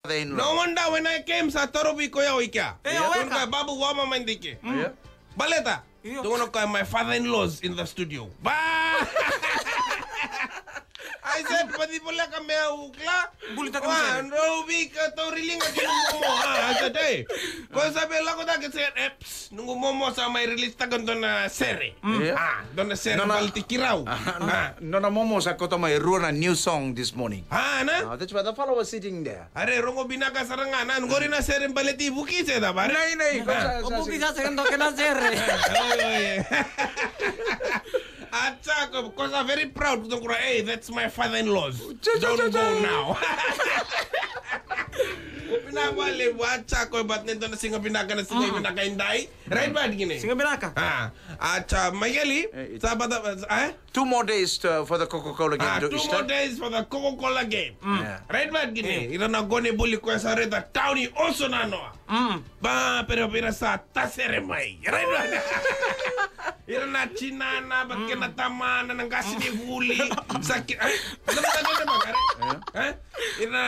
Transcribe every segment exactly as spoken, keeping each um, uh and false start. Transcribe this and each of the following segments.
father-in-law. No wonder when I came, sa taro vei koya o ikea. E, o eka. Babu, wama mai dike. Baleta. Io. Tukuna o koya, my father-in-law's in the studio. Ba! I said, pati voleka me au kila. Bulitaka na sere. Drau vei ka tauri liga ki noqu momo. Ah, I said, hey. Ko sa vei lako dake se, eps, noqu momo sa mai release taka dua na sere. Ah, dua na sere baleti kirau. Nona momo sa koto mai rua na new song this morning. Ah, na? Ah, that's why the fellow was sitting there. Are rogo vinaka sara ga na qori na sere baleti Vuki se da bare. Nei, nei, ko sa, o Vuki sa sega ni toka na sere. Oi, oi. Acha, ko, ko sa very proud ko kura, hey, that's my father-in-law's. Don't go now. Vinaka vale, acha ko bat ni dona siga vinaka na siga vinaka indai. Right, bat kine. Siga vinaka. Ah, acha, Maikeli, sa bata, eh? Two more days to, for the Coca-Cola game. Ah, to two Easter. More days for the Coca-Cola game. Mm. Yeah. Right, but gini, ira na gone buli koya sa reta tauni oso na noa. Mm. Ba, pero ira sa tasere mai. Right, but ira na chinana, but kena tamana, na gasi ni vuli. Sa ki, eh? Sa mataqali ba, eh? Eh? Ira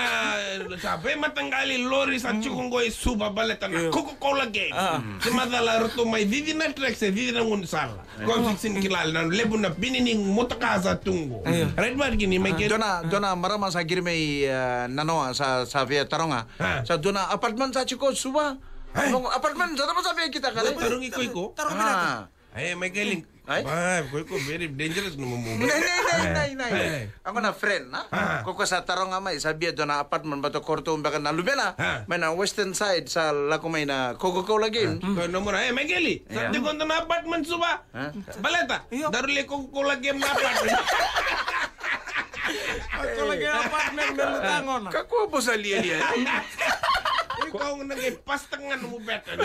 sa vei mataqali lori sa tiko qo i Suva baleta na Coca-Cola game. Se macala ratou mai cici na track se cici na gunu sala. Ko sixteen kilala na levu na pini ni motoka sa tu qo. Right, Mark, ni mai ke. Dua na, dua na marama sa kiri mai, eh, nanoa sa, sa via taroga. Sa dua na apartment sa tiko Suva. Apartment sa tama sa via kita kale. Tarogi ko iko. Tarogi na. Eh, mai ke link. Ai? Ba, ko iko very dangerous no momo. Nei, nei, nei, nei, nei. Ako na friend, na? Ko ko sa taroga mai, sa via dua na apartment, but ko ratou beka na luvena. Mai na western side, sa lako mai na Coca-Cola game. Ko na mura, eh, Maikeli, sa tiko dua na apartment Suva. Baleta, daru le Coca-Cola game na apartment. Coca-Cola game apartment, me luta gona. Kakua bosa lialia. Iko na qai pasta ga nomu beta.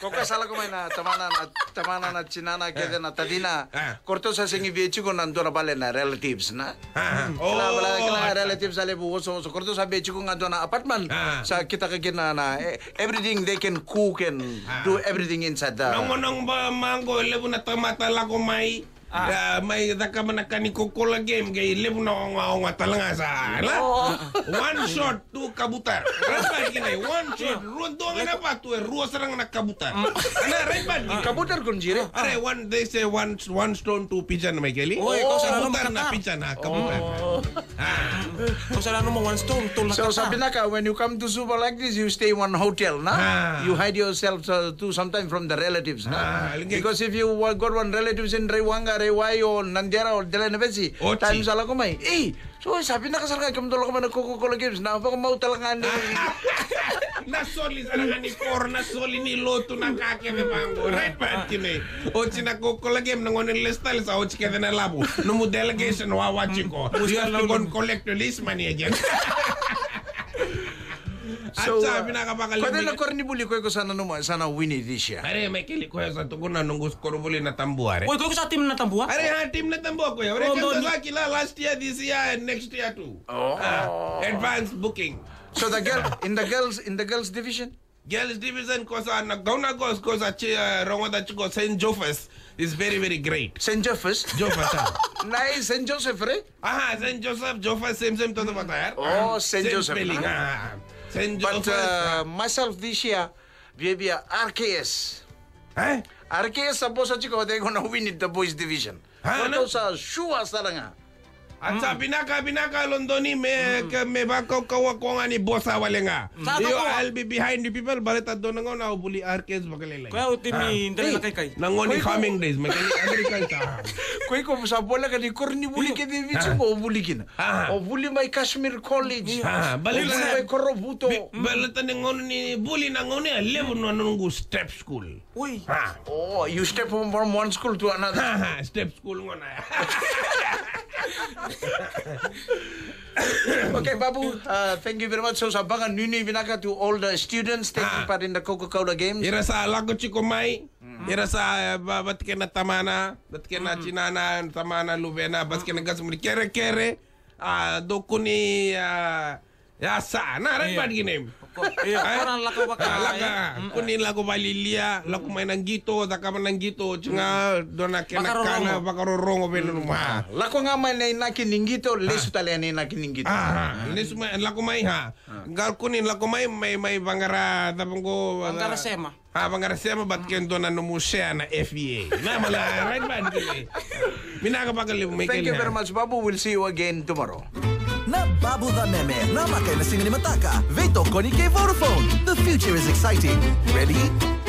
Ko koya sa lako mai na tamana, na tamana, na tinana kece na tacina. Ko ratou sa sega ni via tiko na dua na vale na relatives, na? Kila vale, kila relatives a levu oso, oso. Ko ratou sa via tiko ga dua na apartment. Sa kitaka kina na, eh, everything they can cook and do everything inside the. Noqo, noqo ba mango levu na tamata lako mai. Mai cakava na ka ni Coca-Cola game, qai levu na ogaoga tale ga sa, la? One shot, two kabutar. Right, but kina, one shot, rua, dua ga na vatu, e rua sara ga na kabutar. Ana, right, but kina. Kabutar ko jire? Are, one, they say one, one stone, two pigeon, Maikeli. Oi, ko sa na kabutar na pigeon, na kabutar. Ko sa na numa one stone, two na kata. So, sa vinaka, when you come to Suva like this, you stay one hotel, na? You hide yourself, uh, to sometime from the relatives, na? Because if you wa-, got one relatives in Raiwaqa, Raiwai, or Nadiara, or Delainavesi, time sa lako mai. Ei, so sa vinaka sara ga kemudou lako mai na Coca-Cola games, na vakamau tale ga ni. Na soli sara ga ni koro, na soli ni lotu, na ka kece vaqo. Right, but kina. Oti na Coca-Cola game, na gone lesu tale sa oti kece na lavu. Nomu delegation wawa tiko. You have to go and collect your list money again. So, acha, uh, vinaka vakalevu. Ko cei na koronivuli ko iko sa nanuma sa na wini this year? Are, Maikeli, koya sa tukuna noqu koronivuli na Tabua, are. Oi, ko iko sa team na Tabua? Are, ha, team na Tabua koya. Are, kemudou sa kila last year, this year, and next year too. Oh. Advance booking. So the girl, in the girls, in the girls division? Girls division, ko sa na gauna qo, ko sa chi, eh, rogoca tiko Saint Joseph's is very, very great. Saint Joseph's? Joseph's, ah. Nice, Saint Joseph, re? Aha, Saint Joseph, Joseph's, same, same, toto vata, ya. Oh, Saint Joseph, spelling, ah. Saint Joseph's, but, uh, myself this year, via, via R K S. Eh? R K S sa bosa tiko, they gonna win it, the boys division. Ko ratou sa sure sara ga. Acha, vinaka, vinaka, Londoni, me, ke, me vakaukauwa ko ga ni bosa wale ga. I'll be behind you people, baleta dua na gauna au vuli R Ks vakalailai. Koya o timi dela na kaikai. Na gone farming days, me kani agriculture. Ko iko sa voleka ni koronivuli kece Viti qo o vuli kina. O vuli mai Kashmir College. Baleta mai Korovuto. Baleta ni gauna ni vuli na gauna ya levu na noqu step school. Oi. Oh, you step from, from one school to another. Step school gona. Okay, Babu, uh, thank you very much. So, sa vakanuinui vinaka to all the students taking part in the Coca-Cola Games. Ira sa lako tiko mai. Ira sa, uh, va-, vata kei na tamana, vata kei na tinana, tamana, luvena, vata kei na qasenivuli, kerekere, uh, dou kua ni, uh, Ya sa, na right bad ki name. Io, ko na lako vaka. Laka, ko ni lako valilia, lako mai na qito, cakava na qito, tsi ga dua na kena kana vakarorogo vei nanuma. Lako ga mai na inaki ni qito, lesu tale na inaki ni qito. Lesu mai, lako mai ha. Qal ko ni lako mai, mai, mai vaqara, cava qo, vaqara sema. A vaqara sema, but ke dua na nomu share na F E A. Na mala, right bad ki name. Vinaka vakalevu mai. Thank you very much, Babu. We'll see you again tomorrow. Na Babu Cameme, namaka ena siga ni mataka, veitokoni kei Vodafone. The future is exciting. Ready?